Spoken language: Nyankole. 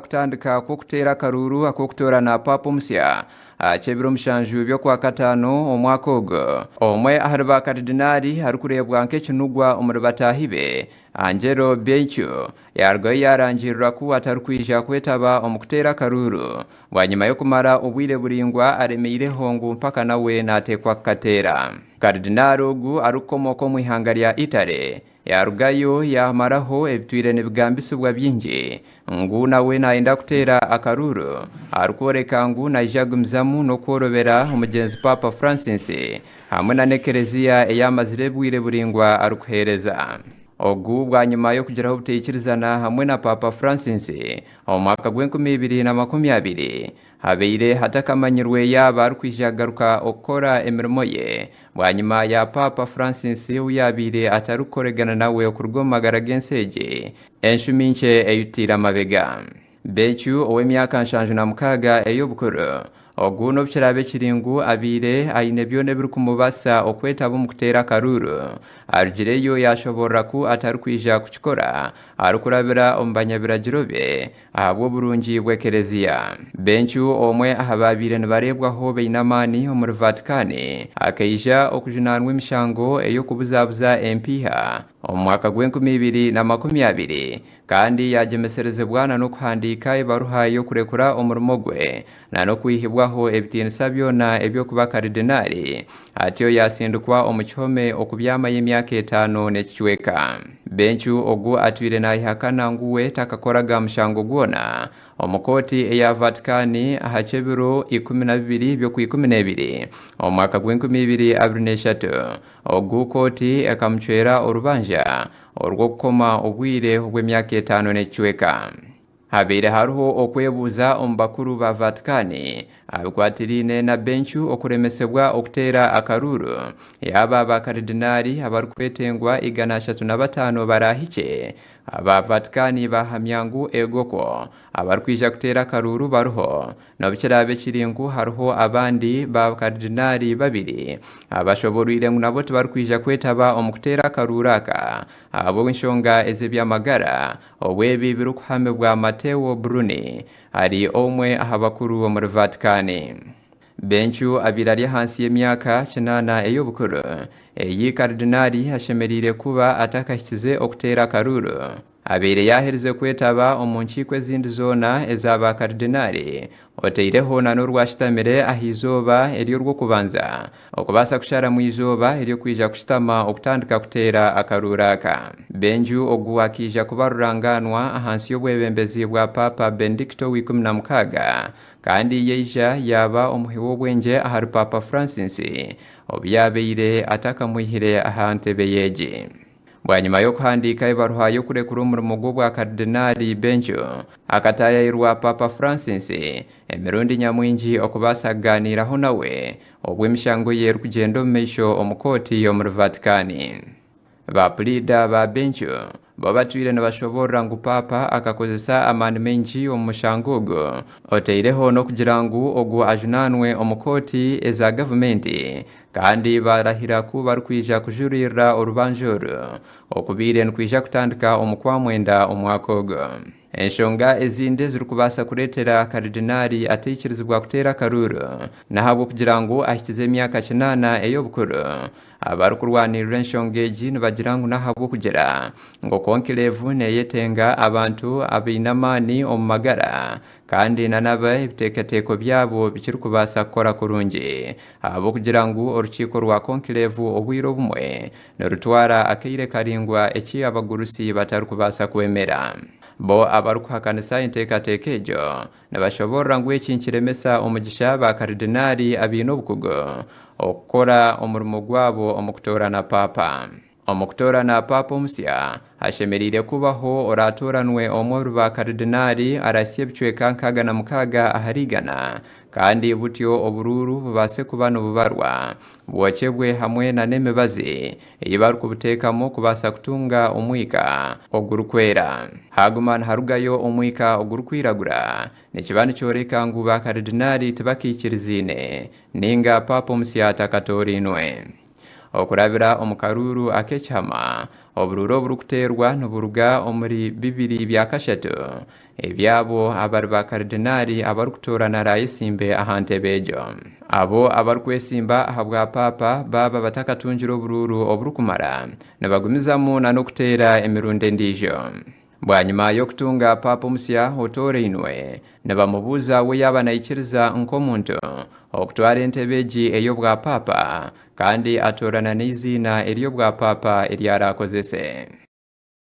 kutandika kw'okuteera akaruuru ak'okutoorana Paapa omusya aha ky'ebiro mushanju by'Okwakataano omwaka ogu. Omwe ahari ba Karidinaali arikureebwa nk'ekinugwa omuri bataahi be, Angelo Becciu, yaarugayo yaarangirira ku atarikwija kwetaba omu kuteera akaruuru bwanyima y'okumara obwire buraingwa aremeireho ngu mpaka nawe naateekwa kukateera. Karidinaali ogu arikukomooka omu ihanga rya Italy Yaarugayo yaamaraho ebitwire nibigambisibwa bingi ngu nawe naayenda kuteera akaruuru arikworeka ngu naija kugumizamu n'okworobera omugyenzi Paapa Francis hamwe na n'ekereziya ei amazire obwire buraingwa arikuheereza. Ogu bwanyima y'okugiraho obutaikirizana hamwe na Paapa Francis omu mwaka gw'e2020, Habaire hatakamanyirwe yaaba arikwija kugaruka okukora emirimo ye bwanyima ya Paapa Francis ou yaabaire atarikukoregana nawe okuruga omu magara g'ensi egi enshumi nkye eyitutaire amabega. Becciu ow'emyaka 76 ey'obukuru, ogu n'obu kiraabe kiri ngu abaire aine byona ebirikumubaasisa okwetaba omu kuteera akaruuru, arugireyo yaashoboorora ku atarikwija kukikora arikurabira omu banyabiragiro be Ahabw'oburungi bw'Ekelezia. Bencu, omwe aha baabaire nibareebwaho baine amaani omuri Vatikani, akaija okujunaanwa emishango ey'okubuzabuza empiiha omu mwaka gw'enkumi ibiri na 20, kandi yaagyemeserezibwa na n'okuhandiika ebaruha y'okurekura omurimo gwe na n'okwihibwaho ebitiinisa byona eby'okuba Karidinaali, atyo yaasindikwa omu kihome okubyamayo emyaka etaano n'ekicweka. Bencu ogu atwire naayehakana ngu we takakoraga mushango gwona omu kooti eya Vatikani aha ky'ebiro 12 by'Okwikumineebiri omu mwaka gw'enkumi ibiri abiri n'eshatu. Ogu kooti ekamucwera orubanja orw'okukoma obwire obw'emyaka etaano n'ekicweka. Habaire hariho okwebuuza omu bakuru ba Vatikani abikwatiraine na Bencu okuremesebwa okuteera akaruuru yaaba ba Karidinaali abarikwetengwa 305 baraahikye. Aba Vatikani baahamya ngu eego kwo abarikwija kuteera akaruuru bariho N'obu kiraabe kiri ngu hariho abandi ba Karidinaali babiri abashobooroire ngu nabo tibarikwija kwetaba omu kuteera akaruuru aka ahabw'enshonga ez'eby'amagara, obu ebi birikuhamibwa Matteo Bruni ari omwe aha bakuru omuri Vatikani. Bencu abaire ari ahansi y'emyaka kinaana ey'obukuru ei Karidinaali ashemereire kuba atakahikize okuteera akaruuru. Abaire yaaherize kwetaba omu nkiiko ezindi zoona eza baakaridinaali, otaireho na n'orwashutamire aha izooba ery'Orwokubanza, okubaasa kusharamu eizooba ery'okwija kushutama okutandika kuteera akaruuru aka. Benju ogu akaija kuba rurangaanwa ahansi y'obwebembezi bwa Paapa Bendicto w'Ikumina-mukaaga kandi yaija yaaba omuhi w'obwengye ahari Paapa Francis obu yaabaire atakamwihire aha ntebe ye egi. Bwanyima y'okuhandiika ebaruha y'okurekura omurimo gw'obwa Karidinaali Benjo, akataayaayirwa Paapa Francis emirundi nyamwingi okubaasa kugaaniiraho nawe obwo emishango ye erikugyenda omu maisho omu kooti omuri Vatikani. Ba puriida ba Benjo bo batwire nibashoboorora ngu Paapa akakozesa amaani maingi omu mushango ogu, otaireho n'okugira ngu ogu ajunaanwe omu kooti eza gavumenti Kandi baarahira ku barikwija kujuririra orubanja oru, okubaire nikwija kutandika omu Kwamwenda omwaka ogu. Enshonga ezindi ezirikubaasa kureetera Karidinaali ataikirizibwa kuteera akaruuru n'ahabw'okugira ngu ahikize emyaka kinaana ey'obukuru. Abarikurwanirira enshonga egi nibagira ngu n'ahabw'okugira ngu konkileevu neeyetenga abantu abaine amaani omu magara Kandi na n'aba ebiteekateeko byabo bikirikubaasa kukora kurungi, ahabw'okugira ngu orukiiko rwa konkileevu obwire obumwe nirutwara akaire karaingwa eki abagurusi batarikubaasa kwemera. Bo abarikuhakanisa enteekateeka egyo nibashoboorora ngu eki nikiremesa omugisha baakaridinaali abaine obukugu okukora omurimo gwabo omu kutoorana paapa. Omu kutoorana Paapa omusya, hashemereire kubaho oraatooranwe omwe omuri baakaridinaali arahitsye ebicweka 66 ahari igana, kandi butyo oburuuru bubaase kuba nibubarwa, bwokyebwe hamwe na n'emibazi ei barikubuteekamu kubaasa kutunga omwika ogurikwera. Haaguma niharugayo omwika ogurikwiragura, nikiba nikyoreka ngu baakaridinaali tibakaikiriziine, nainga Paapa omusya takatoorainwe. Okurabira omu karuuru ak'ekihama, oburuuru oburikuteerwa niburuga omuri bibiri bya kashatu. eby'abo abari ba Karidinaali abarikutoorana araayesimbe aha ntebe egyo. Abo abarikwesimba aha bwa Paapa baaba batakatungire oburuuru oburikumara, nibagumizamu n'okuteera emirundi endiijo. Bwanyima y'okutunga Paapa omusya otoorainwe, nibamubuuza we yaaba naikiriza nk'omuntu okutwara entebe egi ey'obwapaapa kandi atoorana n'eiziina ery'obwapaapa eri araakozese.